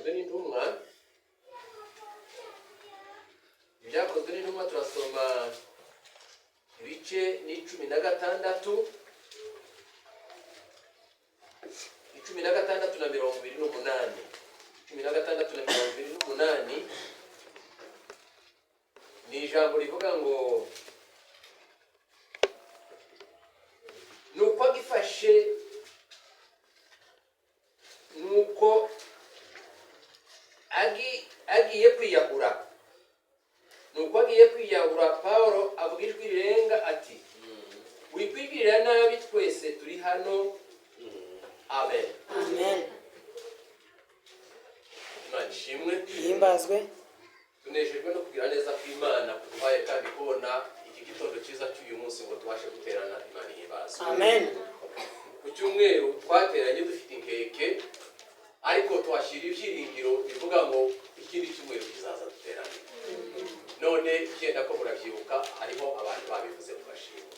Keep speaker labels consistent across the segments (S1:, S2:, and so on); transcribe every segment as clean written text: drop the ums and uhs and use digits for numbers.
S1: Ibyakozwe n'Intumwa. Ibyakozwe n'Intumwa, turasoma ibice ni 16, 16 na 28, 16 na 28. Ni ijambo rivuga ngo: "Nuko agifashe, nuko agiye kwiyahura, nuko agiye kwiyahura, Pawulo avuga ijwi rirenga ati: 'Wikwigirira nabi, twese turi hano.'" Amen.
S2: Amen.
S1: Imana ishimwe.
S2: Ihimbazwe.
S1: Tunejejwe no kugira neza kw'Imana kuduhaye kandi kubona iki gitondo cyiza cy'uyu munsi ngo tubashe guterana. Imana ihimbazwe.
S2: Amen.
S1: Ku cyumweru twateranye dufite inkeke, ariko tuhashyira ibyiringiro bivuga ngo ikindi cyumweru kizaza duterane. None genda ko murabyibuka, hariho abantu babivuze mu bashimwe.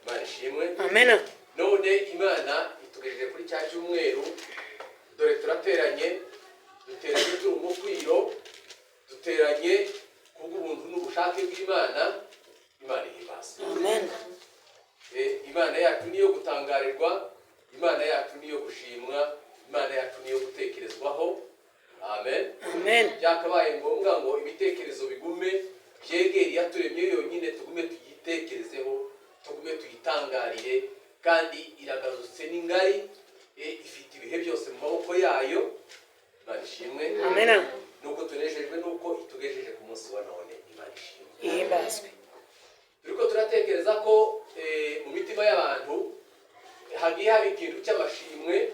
S1: Imana ishimwe.
S2: Amen.
S1: None Imana itugejeje kuri cya cyumweru. Dore turateranye, duteranye turi umukwiro, duteranye kubw'ubuntu n'ubushake bw'Imana. Imana ihimbaza.
S2: Amen.
S1: Imana yacu niyo gutangarirwa, Imana yacu niyo gushimwa, Imana yacu niyo gutekerezwaho. Amen.
S2: Amen.
S1: Byakabaye ngombwa ngo ibitekerezo bigume byegere iyaturemye yonyine, tugume tuyitekerezeho, tugume tuyitangarire. Kandi iragarutse n'ingari, ifite ibihe byose mu maboko yayo. Imana ishimwe.
S2: Amen.
S1: Nuko tunejejwe nuko itugejeje ku munsi wa none. Imana ishimwe.
S2: Ihimbazwe.
S1: Turiko turatekereza ko mu mitima y'abantu hagiye haba ikintu cy'amashimwe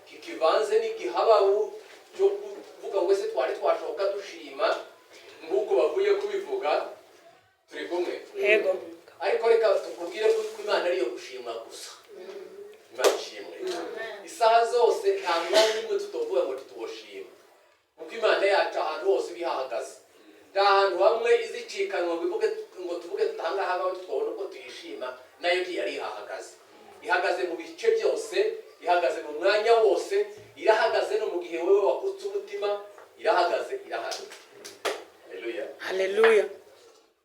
S1: kikivanze n'igihababu cyo kuvuga ngo ese twari twashoka dushima nk'uko bavuye kubivuga. Turi kumwe?
S2: Yego.
S1: Ariko reka tukubwire ko Imana ariyo gushimwa gusa. Imana ishimwe isaha zose. Nta mwanya umwe tutovuga ngo ntituwoshima, kuko Imana yacu ahantu hose iba ihahagaze. Nta hantu hamwe izicikanwa ngo ivuge ngo tuvuge tutangaha aho twabona uko tuyishima. Nayo ntiyari ihahagaze. Ihagaze mu bice byose, ihagaze mu mwanya wose, irahagaze no mu gihe wowe wakutse umutima. Irahagaze, irahari. Haleluya.
S2: Haleluya.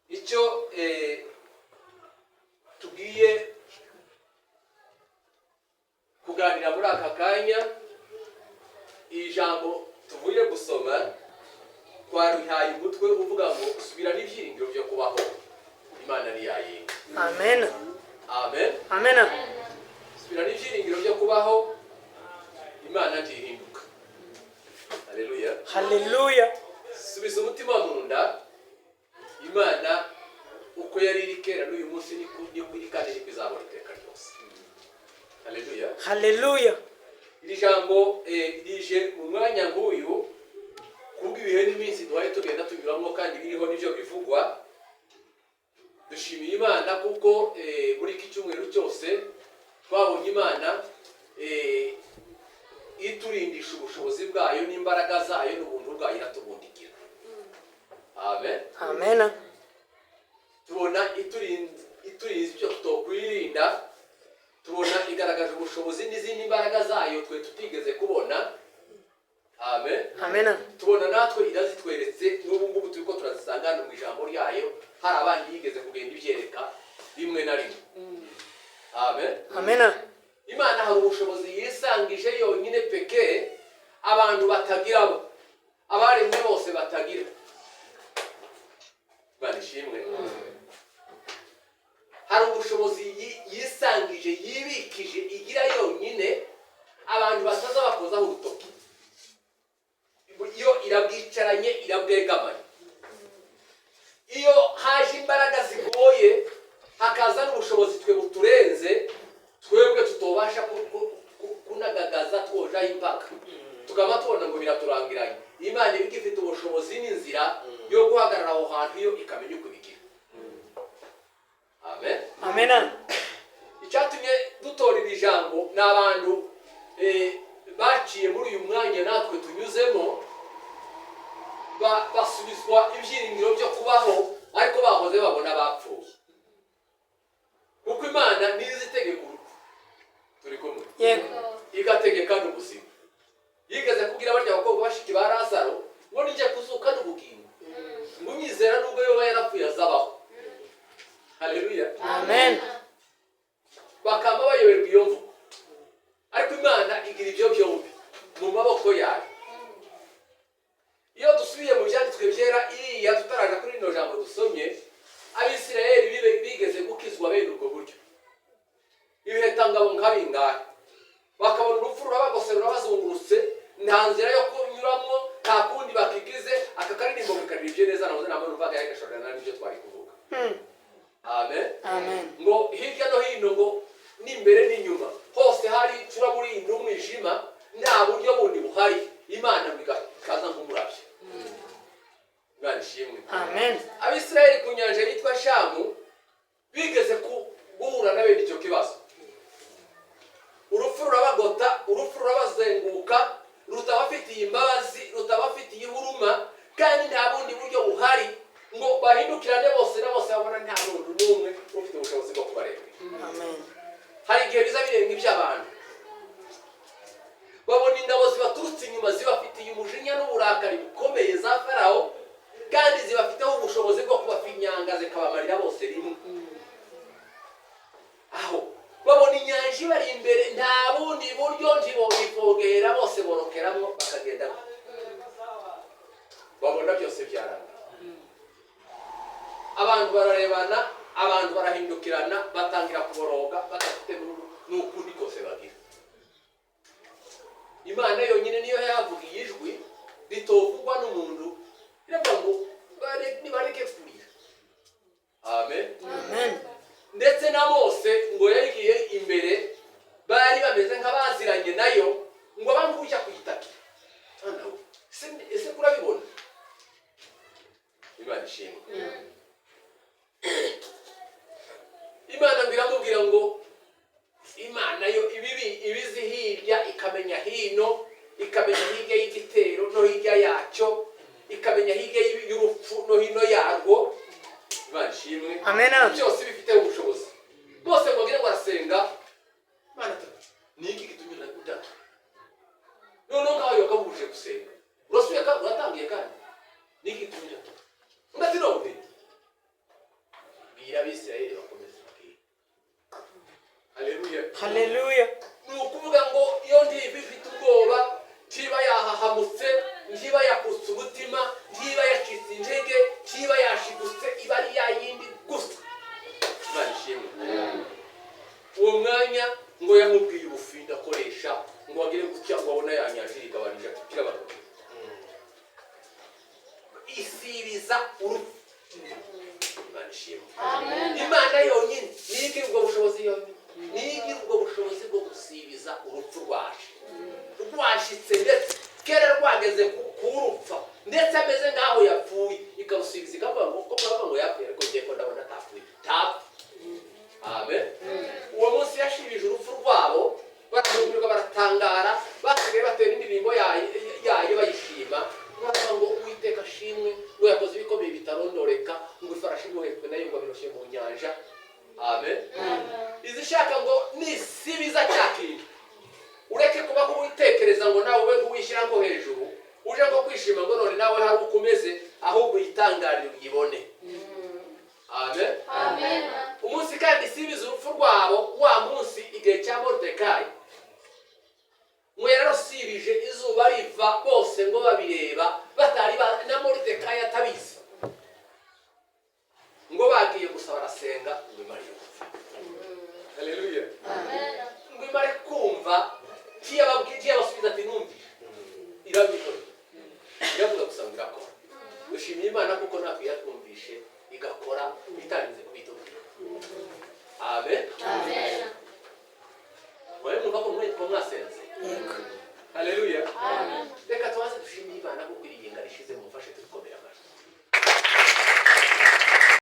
S1: Icyo tugiye kuganira muri aka kanya, iri jambo tuvuye gusoma twarihaye umutwe uvuga ngo "Subirana ibyiringiro byo kubaho, Imana ni yayindi."
S2: Amen.
S1: Amen.
S2: Amen.
S1: Subirana ibyiringiro byo kubaho, Imana ntihinduka. Haleluya.
S2: Haleluya.
S1: Subiza umutima mu nda. Imana uko yari iri kera, n'uyu munsi niko iri, kandi niko izahora iteka ryose. Haleluya.
S2: Haleluya.
S1: Iri jambo rije mu mwanya nk'uyu kubw'ibihe n'iminsi duhaye tugenda tunyuramo, kandi biriho n'ibyo bivugwa. Dushimiye Imana kuko muri iki cyumweru cyose twabonye Imana iturindisha ubushobozi bwayo n'imbaraga zayo n'ubuntu bwayo, iratubundikira. Amen.
S2: Amen.
S1: Tubona iturinze ibyo tutokwirinda, tubona igaragaje ubushobozi n'izindi mbaraga zayo twe tutigeze kubona. Amen.
S2: Amen.
S1: Tubona natwe irazitweretse. N'ubu ngubu turi ko turazisanga hano mu ijambo ryayo. Hari abandi yigeze kugenda ibyereka rimwe na rimwe. Amen.
S2: Amen.
S1: Imana hari ubushobozi yisangije yonyine peke, abantu batagira, bo abaremwe bose batagira. Imana ishimwe. Hari ubushobozi yisangije, yibikije, igira yonyine, abantu bataza bakozaho urutoki. Iyo irabwicaranye, irabwegamanye. Iyo haje imbaraga zigoye, hakaza n'ubushobozi twe buturenze, twebwe tutobasha kunagagaza, twojaho impaka, tukaba tubona ngo biraturangiranye, Imana iba igifite ubushobozi n'inzira yo guhagarara aho hantu, yo ikamenya uko ibigira. Amen.
S2: Amen.
S1: Icyatumye dutora iri jambo ni abantu baciye muri uyu mwanya natwe tunyuzemo, basubizwa ibyiringiro byo kubaho, ariko bahoze babona bapfuye, kuko Imana niyo izi itegeka urupfu. Turi kumwe?
S2: Yego.
S1: Igategeka n'ubuzima. Yigeze kubwira barya bakobwa bashiki. Yayo. Iyo dusubiye mu Byanditswe Byera, iriya tutaraja kuri rino jambo dusomye, Abisirayeli bigeze gukizwa bene ubwo buryo. Ibihetangabo nka bingahe, bakabona urupfu rurabagose, rurabazungurutse, nta nzira yo kunyuramo, nta kundi bakigize. Aka karirimbo kakaririmbye neza, nahoze ntabwo numvaga yagashorana n'ibyo twari kuvuga. Amen.
S2: Amen.
S1: Ngo hirya no hino, ngo n'imbere n'inyuma hose hari icuraburindi, umwijima, nta buryo bundi buhari. Imana ikaza nk'umurabyo. Imana ishimwe.
S2: Amen.
S1: Abisirayeli ku nyanja yitwa Shamu bigeze guhura na bene icyo kibazo. Urupfu rurabagota, urupfu rurabazenguka, rutabafitiye imbabazi, rutabafitiye ihuruma, kandi nta bundi buryo buhari ngo bahindukirane bose na bose, babona nta muntu n'umwe ufite ubushobozi bwo kubareba.
S2: Amen.
S1: Hari igihe biza birenga iby'abantu, babona ingabo zibaturutse inyuma, zibafitiye umujinya n'uburakari bukomeye, za Farawo, kandi zibafiteho ubushobozi bwo kubafinyanga zikabamarira bose rimwe. Aho babona inyanja ibari imbere, nta bundi buryo, ntibobivogera, bose borokeramo bakagenda, babona byose byarangiye. Abantu bararebana, abantu barahindukirana, batangira kuboroga badafite n'ukundi kose bagira. Imana yonyine niyo yavugiye ijwi ritovugwa n'umuntu, iravuga ngo nibareke kurira. Amen.
S2: Amen.
S1: Ndetse na Mose ngo yagiye imbere, bari bameze nk'abaziranye nayo, ngo abangujya kuyitakira. Mwana we, ese kurabibona? Imana ishimwe. Imana ngo iramubwira ngo Imana yo ibibi ibizi hirya, ikamenya hino, ikamenya hirya y'igitero no hirya yacyo, ikamenya hirya y'urupfu no hino yarwo. Imana ishimwe.
S2: Amen.
S1: Byose bifite ubushobozi bose. Ngo bagire ngo arasenga Imana ati ni iki gitumye udata? Noneho ngaho yakabujije gusenga, urasubiye kandi uratangiye, kandi ni iki gitumye udata? Undi ati none bwira Abisirayeli bakomeze babwire. Haleluya.
S2: Hallelujah.
S1: Ni ukuvuga ngo iyo ntiba ifite ubwoba, ntiba yahahamutse, ntiba yakutse umutima, ntiba yacitse intege, ntiba yashigutse, iba ari ya yindi gusa. Imana ishimwe. Uwo mwanya ngo yamubwiye ubufinda akoresha, ngo agire gutya, ngo abone ya nyanja irigabanije, ati kirabagabo, isibiza urupfu. Imana ishimwe. Imana yonyine niyo igira ubwo bushobozi, yonyine niyo igira ubwo bushobozi bwo gusibiza urupfu rwaje rwashitse, ndetse kera rwageze ku rupfa, ndetse ameze nk'aho yapfuye, ikarusibiza, ikavuga ngo ko muravuga ngo yapfuye, ariko ngiye ko ndabona atapfuye, tapfa. Amen. Uwo munsi yashibije urupfu rwabo, barahumirwa, baratangara, basigaye batera indirimbo yayo bayishima, baravuga ngo Uwiteka ashimwe, ngo yakoze ibikomeye bitarondoreka, ngo ifarashi imuhetswe nayo ngo abiroshye mu nyanja. Amen. Izishaka ngo nisibiza cya kintu, ureke kuba nk'uwitekereza ngo nawe ube nk'uwishyira ngo hejuru, uje ngo kwishima ngo none nawe hari uko umeze, ahubwo uyitangarire, uyibone. Amen. Umunsi kandi isibiza urupfu rwabo, wa munsi igihe cya Moridekayi, ngo yararusibije izuba riva, bose ngo babireba, batari na Moridekayi atabizi, ngo bagiye gusa barasenga, ngo imare yumva. Haleluya. Ngo imare kumva, ntiyababwiye, ntiyabasubiza ati numvise, irabikora, iravuga gusa ngo irakora. Dushimiye Imana kuko natwe yatwumvishe igakora itarinze kubitubwira. Amen. Mwabe mwumva ko ko mwasenze.
S2: Yego.
S1: Haleluya. Reka tubanze dushimire Imana kuko iri yinga rishize, mumfashe tubikomere amashyi.